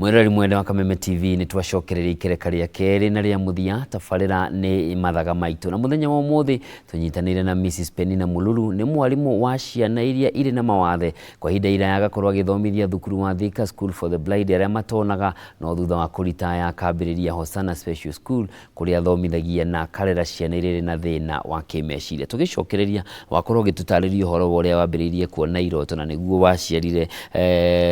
Mwĩroreri mwende wa Kameme TV, nĩ twacokereria ikereka rĩa kerĩ na rĩa mũthia. Tabarĩra nĩ Mathaga Maitũ, na mũthenya wa ũmũthĩ tũnyitanĩire na Mrs Penina Mululu. Nĩ mwarimũ wa ciana iria irĩ na mawathe. Kwa ihinda iraya agakorwo agĩthomithia thukuru wa Thika School for the Blind, arĩa matonaga, no thutha wa kũritaya akambĩrĩria Hosanna Special School, kũrĩa athomithagia na akarera ciana iria irĩ na thĩna wa kĩmeciria. Tũgĩcokereria, wakorwo ũgĩtũtarĩria ũhoro wa ũrĩa wambĩrĩirie kuona iroto na nĩguo waciarire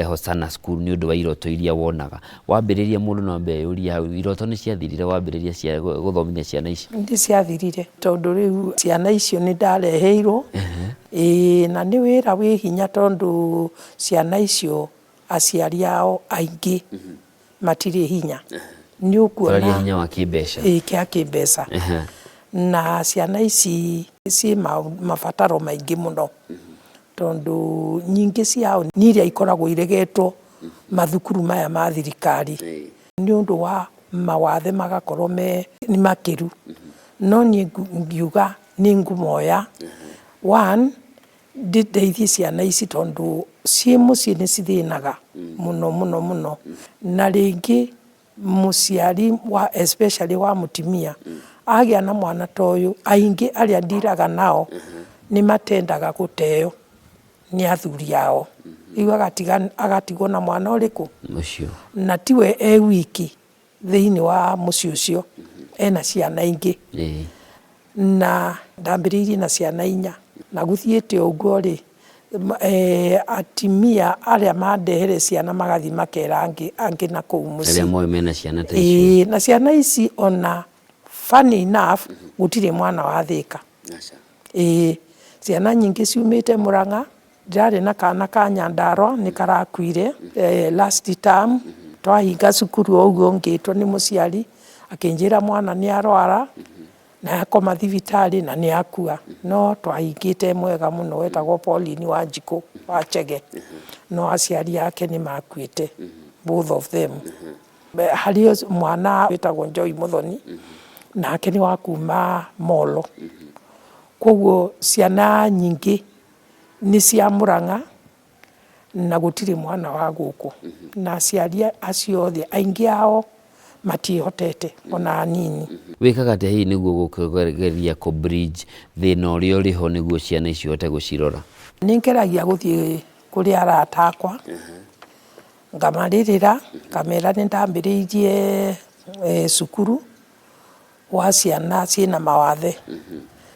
Hosanna School nĩ ũndũ wa iroto iria wonaga. Wambĩrĩria, mũndũ no ambe eyũrie hau, iroto nĩ ciathirire wambĩrĩria gũthomithia ciana ici? Nĩ ciathirire tondũ rĩu ciana icio nĩ ndareheirwo, ĩĩ, na nĩ wĩra wĩ hinya tondũ ciana icio aciari ao aingĩ matirĩ hinya. Nĩ ũkuona. Tũraria hinya wa kĩmbeca. Ĩĩ, kĩa kĩmbeca. Na ciana ici ciĩ mabataro maingĩ mũno tondũ nyingĩ ciao nĩ iria ikoragwo iregetwo mathukuru maya ma thirikari nĩ ũndũ wa mawathe magakorwo me nĩ makĩru. No niĩ ngiuga nĩ ngũmoya one ndĩteithie ciana ici tondũ ciĩ mũciĩ nĩ cithĩnaga mũno mũno mũno. Na rĩngĩ mũciari wa especially wa mũtumia agĩa na mwana ta ũyũ, aingĩ arĩa ndiraga nao nĩ matendaga gũteo nĩ athuri ao. Rĩu agatiga agatigwo na mwana ũrĩkũ? Ũcio. Na tiwe e wiki thĩinĩ wa mũciĩ ũcio, ena ciana ingĩ. Na ndambĩrĩirie na ciana inya, na gũthiĩte ũguo rĩ, atimia arĩa mandehere ciana magathiĩ makera angĩ, angĩ na kũu mũciĩ. Arĩa moĩ mena ciana ta icio. Ĩĩ, na ciana ici ona funny enough gũtirĩ mwana wa Thĩka. Ĩĩ, ciana nyingĩ ciumĩte Mũrang'a. Ndĩrarĩ na kana ka Nyandarua nĩ karakuire last term, twahinga cukuru o ũguo ngĩtwo nĩ mũciari akĩnjĩra mwana nĩ arwara na akoma thibitarĩ na nĩ akua. No twahingĩte mwega mũno, wetagwo Pauline Wanjikũ wa Chege, no aciari ake nĩ makuĩte both of them. Harĩ mwana wĩtagwo Joy Muthoni, nake nĩ wa kuma Molo. Koguo ciana nyingĩ nĩ cia Mũrang'a na gũtirĩ mwana wa gũkũ. Na aciari acio othe aingĩ ao matiĩhotete ona hanini. Wĩkaga atĩa hihi nĩguo gũkĩgeria kũ bridge thĩna ũrĩa ũrĩ ho nĩguo ciana icio ũhote gũcirora? Nĩ ngeragia gũthiĩ kũrĩ arata akwa, ngamarĩrĩra, ngamera nĩ ndambĩrĩirie cukuru wa ciana ciĩna mawathe.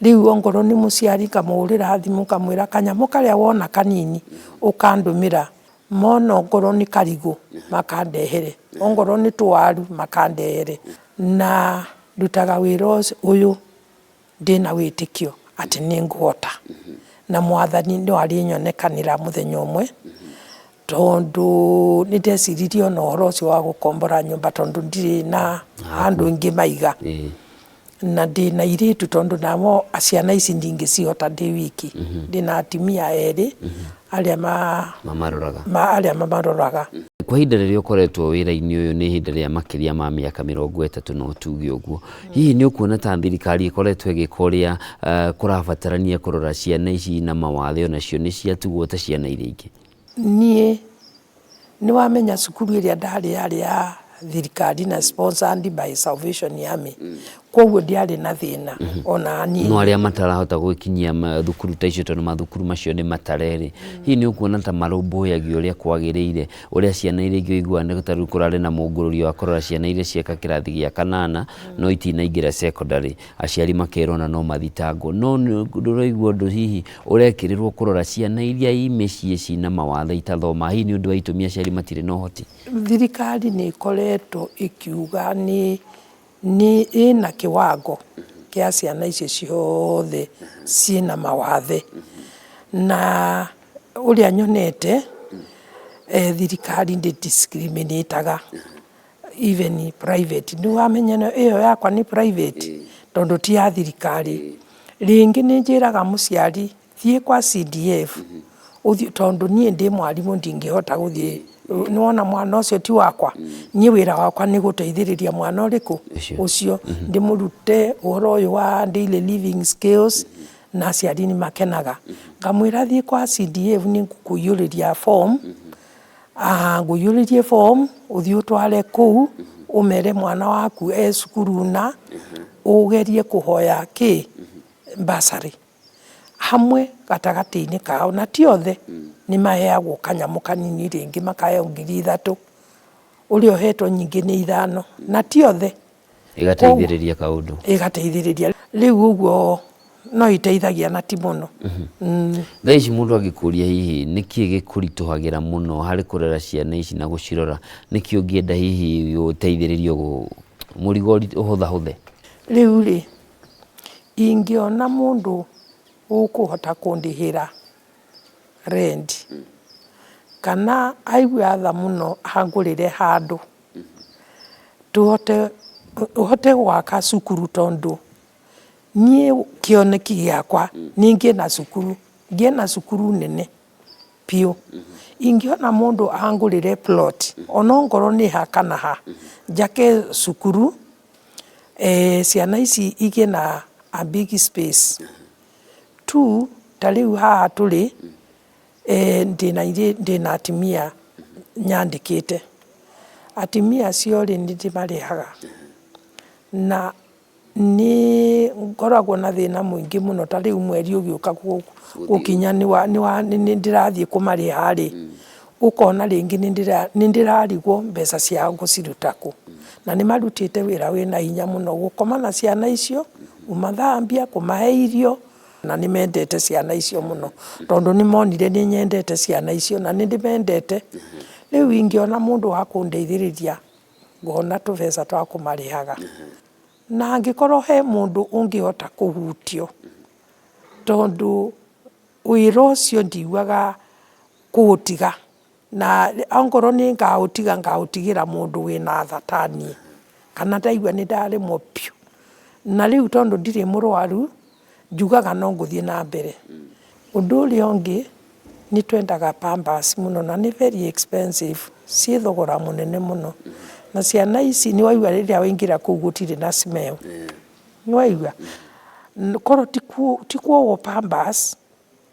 Rĩu ongorwo nĩ mũciari ngamũhũrĩra thimũ ngamwĩra kanyamũ karĩa wona kanini ũkandũmĩra, mona ongorwo nĩ karigũ makandehere, ongorwo nĩ tũwaru makandehere. Na ndutaga wĩra ũyũ ndĩna wĩtĩkio atĩ nĩ ngũhota, na Mwathani no arĩnyonekanĩra mũthenya ũmwe, tondũ nĩ ndeciririe ona ũhoro ũcio wa gũkombora nyũmba tondũ ndirĩ na handũ ingĩmaiga. Na ndĩna airĩtu tondũ nao ciana ici ndingĩcihota ndĩ wiki. Ndĩna atumia erĩ arĩa mamaroraga. Arĩa mamaroraga. Kwa ihinda rĩrĩa ũkoretwo wĩra-inĩ ũyũ, nĩ ihinda rĩa makĩria ma mĩaka 30, no tuge ũguo. Hihi nĩ ũkuona ta thirikari ĩkoretwo ĩgĩka ũrĩa kũrabatarania kũrora ciana ici na mawathe onacio nĩ ciatugwo ta ciana iria ingĩ? Niĩ nĩ wamenya cukuru ĩrĩa ndarĩ yarĩ ya thirikari na sponsored by Salvation Army, koguo ndiarĩ na thĩna ona hanini. No arĩa matarahota gwĩkinyia thukuru ta icio tondũ mathukuru macio nĩ matare rĩ, hihi nĩ ũkuona ta marũmbũyagio ũrĩa kwagĩrĩire, ũrĩa ciana iria ingĩ ũiguaga nĩ ta rĩu kũrarĩ na mũngũrũrio wa kũrora ciana iria cieka kĩrathi gĩa kanana no itinaingĩra secondary, aciari makerwo ona no mathitangwo, no ndũraigua ũndũ hihi ũrekĩrĩrwo kũrora ciana iria i mĩciĩ cina mawathe itathomaga, hihi nĩ ũndũ wa itũmi aciari matirĩ na ũhoti? Thirikari nĩ ĩkoretwo ĩkiuga nĩ nĩ ĩna kĩwango kĩa ciana icio ciothe ciĩna mawathe. Na ũrĩa nyonete, thirikari ndĩ discriminate aga even private. Nĩ wamenya ĩyo yakwa nĩ private tondũ ti ya thirikari. Rĩngĩ nĩ njĩraga mũciari thiĩ kwa CDF ũthiĩ, tondũ niĩ ndĩ mwarimũ ndingĩhota gũthiĩ. Nĩ wona mwana ũcio ti wakwa, niĩ wĩra wakwa nĩ gũteithĩrĩria mwana ũrĩkũ? Ũcio. Ndĩmũrute ũhoro ũyũ wa daily living skills na aciari nĩ makenaga. Ngamwĩra thiĩ kwa CDF nĩ ngũkũiyũrĩria form. Ngũiyũrĩrie form ũthiĩ ũtware kũu ũmere mwana waku e cukuru na ũgerie kũhoya kĩ bursary hamwe gatagatĩ-inĩ kao, na ti othe nĩ maheagwo kanyamũ kanini, rĩngĩ makaheo 3,000, ũrĩa ũhetwo nyingĩ nĩ 5, na ti othe. Ĩgateithĩrĩria kaũndũ. Ĩgateithĩrĩria rĩu ũguo, no iteithagia na ti mũno. Thaa ici mũndũ angĩkũria hihi nĩkĩ gĩkũritũhagĩra mũno harĩ kũrera ciana ici na gũcirora, nĩkĩ ũngĩenda hihi ũteithĩrĩrio mũrigo ũhũthahũthe? Rĩu rĩ, ingĩona mũndũ ũkũhota kũndĩhĩra rent kana aigue atha mũno angũrĩre handũ tũhote ũhote gwaka cukuru, tondũ niĩ kĩoneki gĩakwa nĩ ngĩe na cukuru, ngĩe na cukuru nene biũ. Ingĩona mũndũ angũrĩre plot, ona ongorwo nĩ ha kana ha, njake cukuru, ciana ici igĩe na a big space. Two, ta rĩu haha tũrĩ, ndĩna ndĩna atumia nyandĩkĩte. Atumia acio rĩ, nĩ ndĩmarĩhaga na nĩ ngoragwo na thĩna mũingĩ mũno. Ta rĩu mweri ũgĩũka gũkinya nĩ ndĩrathiĩ kũmarĩha rĩ, ũkona rĩngĩ nĩ ndĩrarigwo mbeca ciao ngũciruta kũ, na nĩ marutĩte wĩra wĩna hinya mũno gũkoma na ciana icio, kũmathambia, kũmahe irio, na nĩ mendete ciana icio mũno, tondũ nĩ monire nĩ nyendete ciana icio na nĩ ndĩmendete. Rĩu ingĩona mũndũ wa kũndeithĩrĩria, ngona tũbeca twa kũmarĩhaga, na angĩkorwo he mũndũ ũngĩhota kũhutio, tondũ wĩra ũcio ndiugaga kũũtiga, na ongorwo nĩ ngaũtiga, ngaũtigĩra mũndũ wĩna tha ta niĩ, kana ndaigua nĩ ndaremwo biũ. Na rĩu tondũ ndirĩ mũrwaru, njugaga no ngũthiĩ na mbere. Ũndũ ũrĩa ũngĩ, nĩ twendaga pampers mũno, na nĩ very expensive, ciĩ thogora mũnene mũno, na ciana ici nĩ waigua rĩrĩa waingĩra kũu gũtirĩ na smell, nĩ waigua korwo ti kuohwo pampers,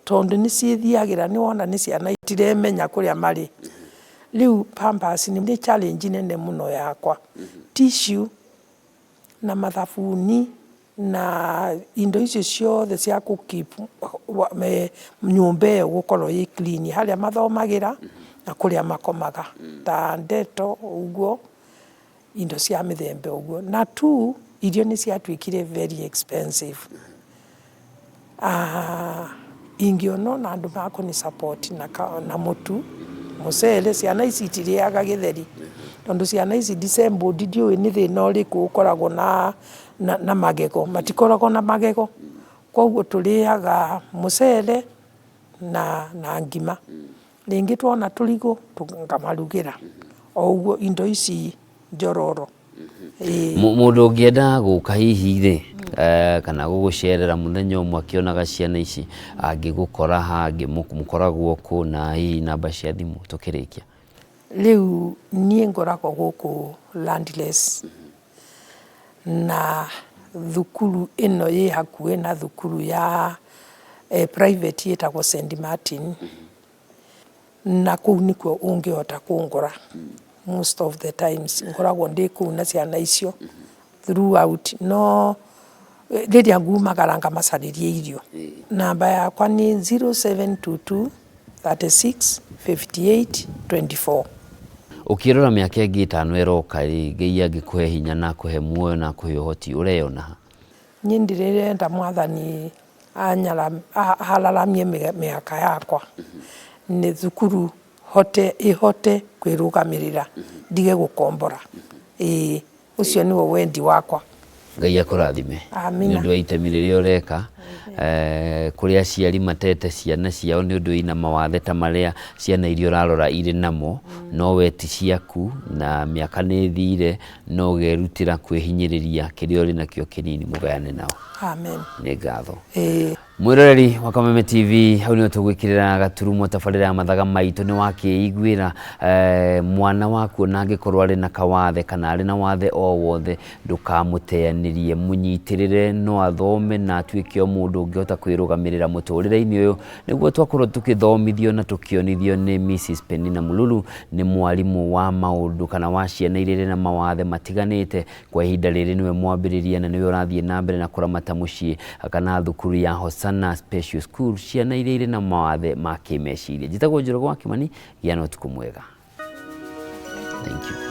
tondũ nĩ ciĩthiagĩra, nĩ wona nĩ ciana itiremenya kũrĩa marĩ. Rĩu pampers nĩ challenge nene mũno yakwa, tissue na mathabuni na indo icio ciothe cia kũ keep nyũmba ĩyo gũkorwo ĩ clean, harĩa mathomagĩra na kũrĩa makomaga, ta ndeto ũguo, indo cia mĩthemba ũguo. Na two, irio nĩ ciatuĩkire very expensive. Ingĩona ona andũ makũni support na mũtu, mũcere, ciana ici itirĩaga gĩtheri, tondũ ciana ici disabled, ndiũĩ nĩ thĩna ũrĩkũ ũkoragwo na magego, matikoragwo na magego, koguo tũrĩaga mũcere na ngima, rĩngĩ tuona tũrigũ ngamarugĩra o ũguo, indo ici njororo. Mũndũ ũngĩenda gũka hihi rĩ, kana gũgũcerera mũthenya ũmwe akĩonaga ciana ici, angĩgũkora ha? Mũkoragwo kũ, na hihi namba cia thimũ tũkĩrĩkia? Rĩu niĩ ngoragwo gũkũ Landless, na thukuru ĩno ĩ hakuhĩ na thukuru ya private ĩtagwo St Martin, na kũu nĩkuo ũngĩhota kũngora. Most of the times ngoragwo ndĩ kũu na ciana icio throughout, no rĩrĩa ngumagara ngamacarĩria irio. Namba yakwa nĩ 0722 36 58 24. Ũkĩrora mĩaka ĩngĩ 5 ĩroka rĩ, Ngai angĩkũhe hinya na akũhe muoyo na akũhe ũhoti, ũreyona ha? Niĩ ndĩrenda Mwathani ahararamie mĩhaka yakwa, nĩ thukuru hote ĩhote kwĩrũgamĩrĩra, ndige gũkombora. Ĩĩ, ũcio nĩguo wendi wakwa. Ngai akũrathime. Amina. Nĩ ũndũ wa itemi rĩrĩa ũreka kũrĩ aciari matete ciana ciao nĩ ũndũ ina mawathe ta marĩa ciana iria ũrarora irĩ namo, no we ti ciaku, na mĩaka nĩ ĩthire, no ũgerutĩra kwĩhinyĩrĩria kĩrĩa ũrĩ nakĩo kĩnini mũgayane nao. Amen. Nĩ ngatho. Ĩĩ. Mwiroreri wa Kameme TV, hau nĩho tũgwĩkĩrĩra gaturumo tabarĩra ya mathaga maitũ. Nĩ wakĩiguĩra mwana waku ona angĩkorwo arĩ na kawathe kana arĩ na wathe o wothe, ndũkamũteanĩrie, mũnyitĩrĩre, no athome na atuĩke o mũndũ ũngĩhota kwĩrũgamĩrĩra mũtũrĩre-inĩ ũyũ. Nĩguo twakorwo tũkĩthomithio na tũkĩonithio nĩ Mrs Penina Mululu, nĩ mwarimũ wa maũndũ kana wa ciana iria irĩ na mawathe matiganĩte. Kwa ihinda rĩrĩ nĩwe mwambĩrĩria na nĩwe ũrathiĩ na mbere na kũramata mũciĩ kana thukuru ya Hosanna Special School, ciana iria irĩ na mawathe ma kĩmeciria. Njĩtagwo Njoroge wa Kĩmani, gĩa na ũtukũ mwega. Thank you.